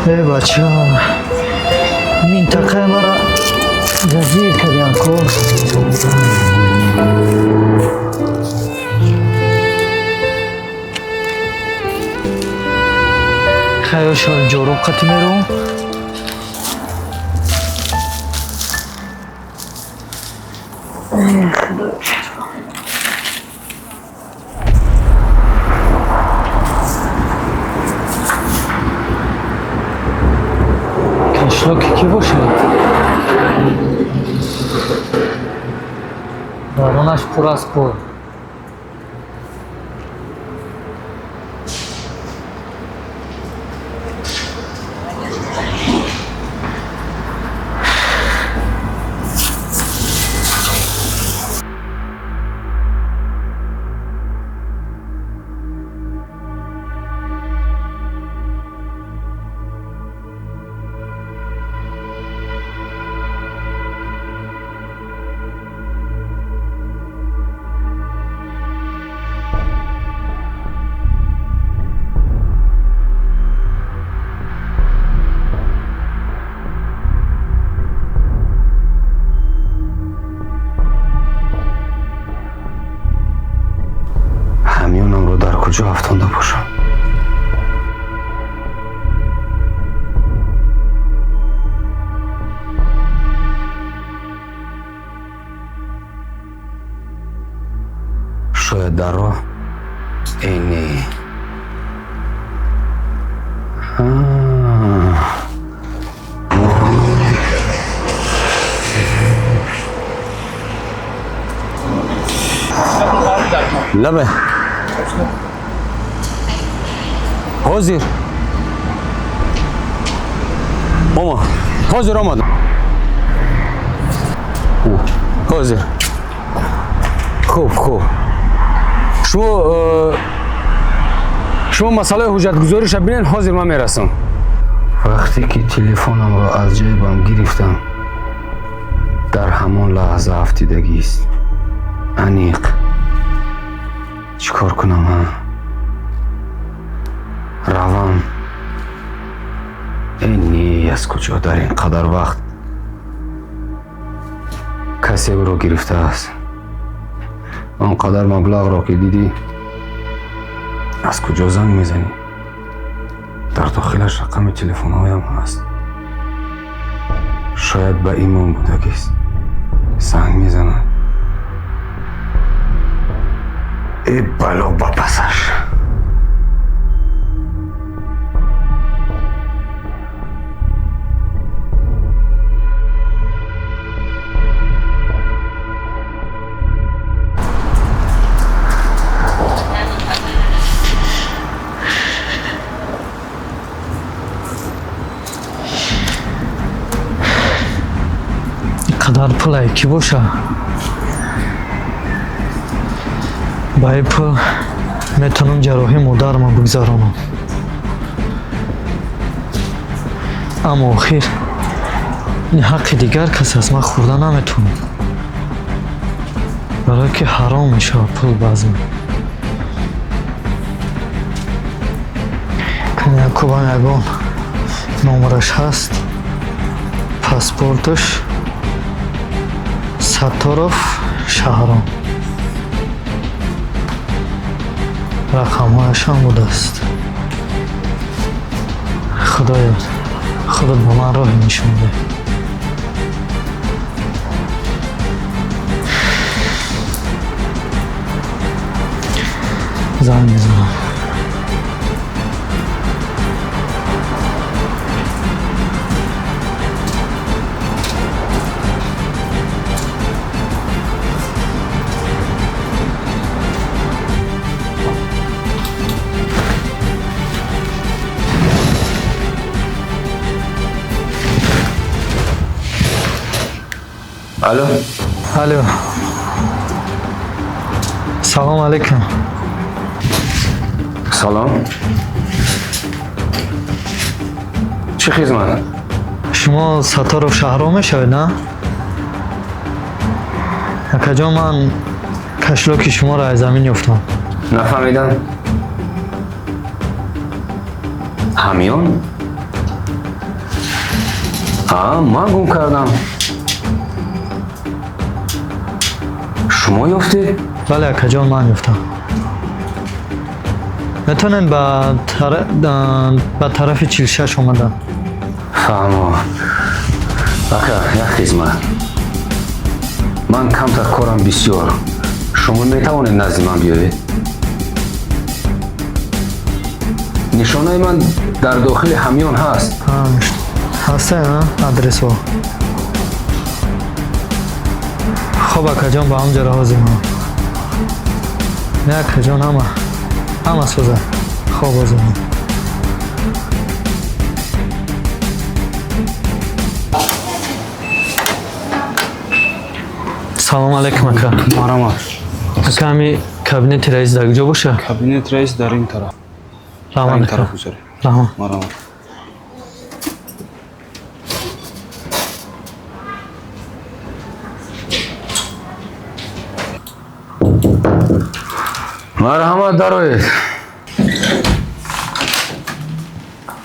Э бача, минтақаи мара ҷазир кардиан ко. Хаёшон ҷороб қатӣ меравам. Кишлоки кӣ бошад? Дарунаш пур аз пул. Ҳамёнамро дар куҷо афтонда бошам? Шояд дар роҳ? Э не. Лабе. Ҳозир. Ома. Ҳозир омадам. Ҳозир. Хуб, хуб. Шумо масъалаи ҳуҷҷатгузориша бинед, ҳозир ман мерасам. Вақте ки телефонамро аз ҷайбам гирифтам, дар ҳамон лаҳза афтидагист. Аниқ. Чӣ кор кунам, ҳа? Равам. Э не, аз куҷо дар ин қадар вақт касе ӯро гирифтааст? Он қадар маблағро ки дидӣ, аз куҷо занг мезанӣ? Дар дохилаш рақами телефонҳоям ҳаст. Шояд ба имон будагист. Занг мезанад. Э бало ба пасаш. Қадар пулае кӣ боша? Ба ин пул метавонам ҷарроҳии модарамро бигзаронам. Аммо охир ин ҳаққи дигар кас аст, ман хӯрда наметавонам. Барое ки ҳаром мешавад пул баъзан. Якубам ягон номраш ҳаст, паспорташ Сатторов Шаҳром. Рақамҳояшам будааст. Худоё, худат ба ман роҳе нишон деҳ. Занг мезанам. Алло. Алло. Салом алейкум. Салом. Чӣ хизмат? Шумо Сатторов Шаҳром мешавед, на? Акаҷон, ман кашлоки шуморо аз замин ёфтам. Нафаҳмидам. Ҳамён? Ман гум кардам. Шумо ёфтед? Бале, акаҷон, ман ёфтам. Метавонед ба тарафи 46 омадан. Фаҳмо. Ака, як хизмат. Ман камтар корам бисёр. Шумо метавонед назди ман биёед? Нишонаи ман дар дохили ҳамён ҳаст. Ҳаста адресҳо. Хоб, акаҷон, ба ҳамҷара ҳозир ман. Не, акаҷон, ҳама соза. Хоб, ҳозир ман. Салом алейкум, ака. Марҳамат. Ака, ҳами кабинети раис дар куҷо боша? Кабинети раис дар ин тараф. Раҳмат, Ин ака. тараф гузаред. Раҳмат. Марҳамат. Марҳамат, дароед.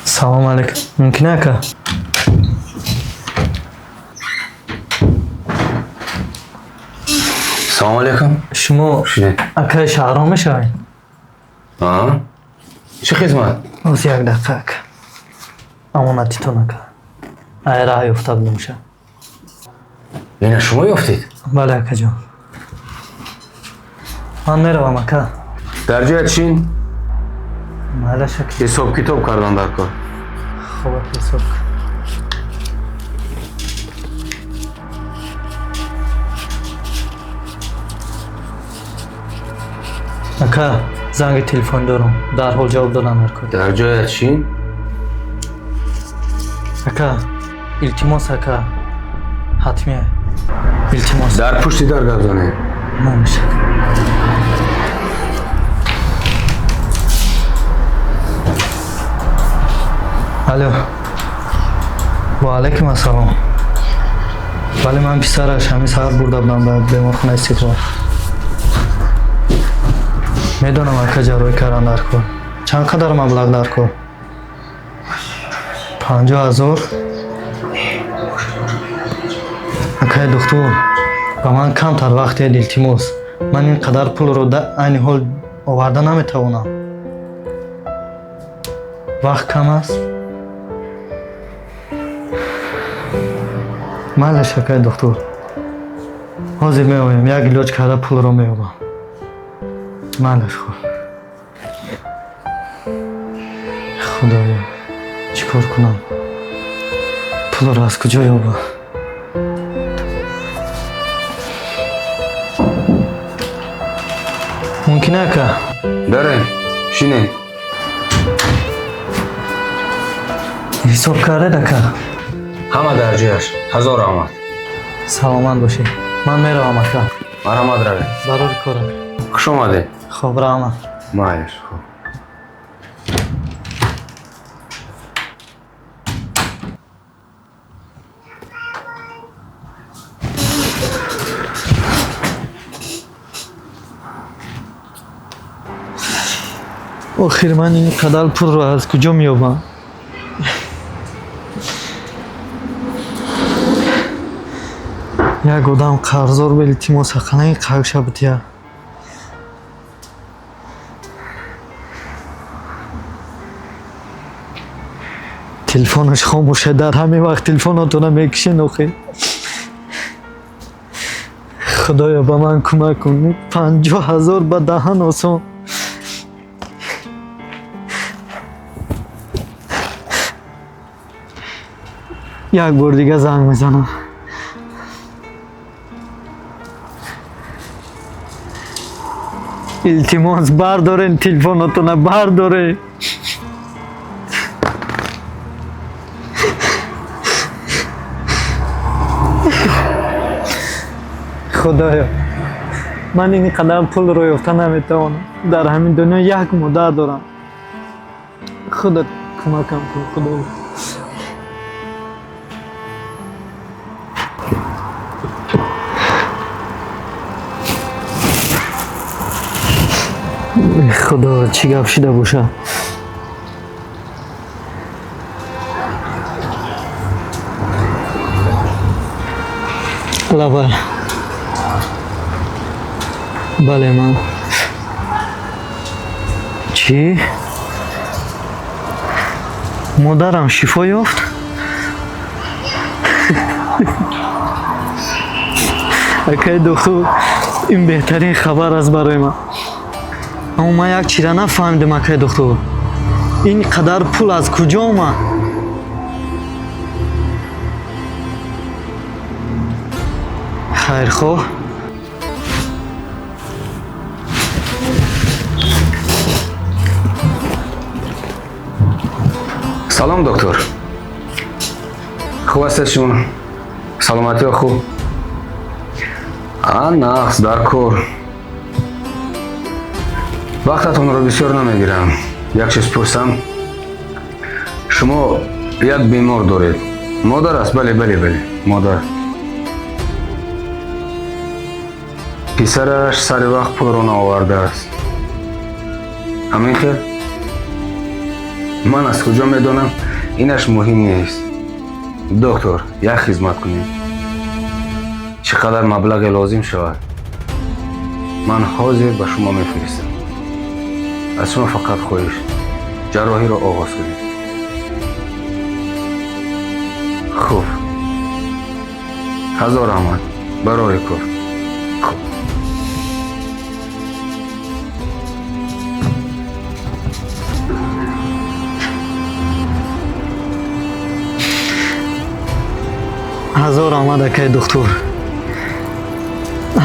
Салом алейкум. Мумкин, ака? Салом алейкум. Шумо Шинед. акаи Шаҳром мешавед? Чӣ хизмат? Оз як дақиқа, ака. Амонатитон, ака. Ай раҳ ёфта будамша. Ина шумо ёфтед? Бале, акаҷон. Ман меравам, ака. Дар ҷоят шин. Майлаш, ака. Ҳисоб китоб кардан дар кор. Хоб, ака, ҳисоб. Ака, занги телефон дорам. Дарҳол ҷавоб додам дар кор. Дар ҷоят шин. Ака, илтимос, ака. Ҳатмия. Илтимос. Дар пушти дар гап занед. Намешад. Алло. Ва алайкум ассалом. Бале, ман писараш ҳамин саҳар бурда будам ба беморхонаи Истиқлол. Медонам, ака, ҷарроҳӣ кардан дар кор. Чанд қадар маблағ дар кор? 50 000. Акаи духтур, ба ман камтар вақт диҳед, илтимос. Ман ин қадар пулро айни ҳол оварда наметавонам. Вақт кам аст? Майлаш, акаи духтур. Ҳозир меоям, як илоҷ карда пулро меёбам. Майлаш, хуб. Худоё, чӣ кор кунам? Пулро аз куҷо ёбам? Мумкин, ака? Дарен, шинед. Ҳисоб кардед, ака? Ҳама дар ҷояш. Ҳазор раҳмат. Саломат бошед. Ман меравам, ака. Марҳамат, равед. Барори кор, ака. Хуш омадед. Хоб, раҳмат. Майлаш, хуб. Охир ман ин қадар пулро аз куҷо меёбам? Як одам қарздор ба илтимос ақаллан қакша бития. Телефонаш хомӯша, дар ҳамин вақт телефонотона мекушен охир. Худоё, ба ман кӯмак кун. 50 000 ба даҳан осон. Як бор дига занг мезанам. Илтимос, бардорен телефонотона, бардорен. Худоё, ман ин қадар пулро ёфта наметавонам. Дар ҳамин дунё як модар дорам. Худо, кӯмакам кун, Худоё. Худо, чӣ гап шида боша? Лабай. Бале, ман. Чӣ? Модарам шифо ёфт? Акай духтур, ин беҳтарин хабар аст барои ман. Аммо ман як чиза нафаҳмидам, акай духтур. Ин қадар пул аз куҷо омад? Хайрхоҳ. Салом, доктор. Хуб ҳастед шумо? Саломатиҳо хуб? А, нақс дар кор. Вақтатонро бисёр намегирам. Як чиз пурсам. Шумо як бемор доред. Модар аст? Бале, бале, бале. Модар. Писараш сари вақт пулро наовардааст. Ҳамин хел? Ман аз куҷо медонам? Инаш муҳим нест. Доктор, як хизмат кунед. Чӣ қадар маблағе лозим шавад, ман ҳозир ба шумо мефиристам. Аз шумо фақат хоҳиш, ҷарроҳиро оғоз кунед. Хуб. Ҳазор раҳмат. Барори кор. Хуб. Ҳазор раҳмат, акай духтур.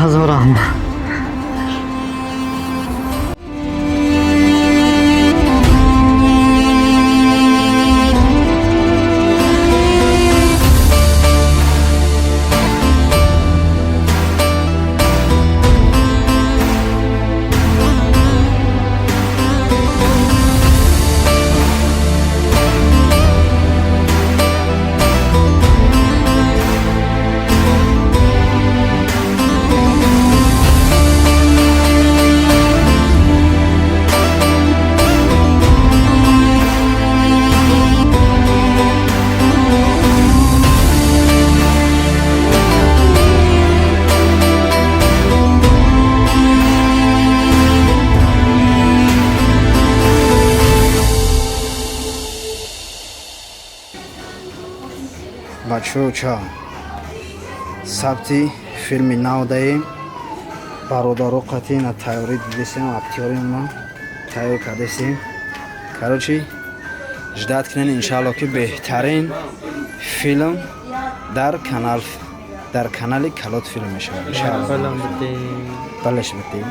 Ҳазор раҳмат. Бачаҳо, ча сабти филми нав даем. Бародаро қатъи на тайёрӣ дидесем, актёрима тайёр кардесем. Короче, ждать кунен, иншаалло, ки беҳтарин филм дар канали Калот филм мешавад, иншаалло. Балеш битем.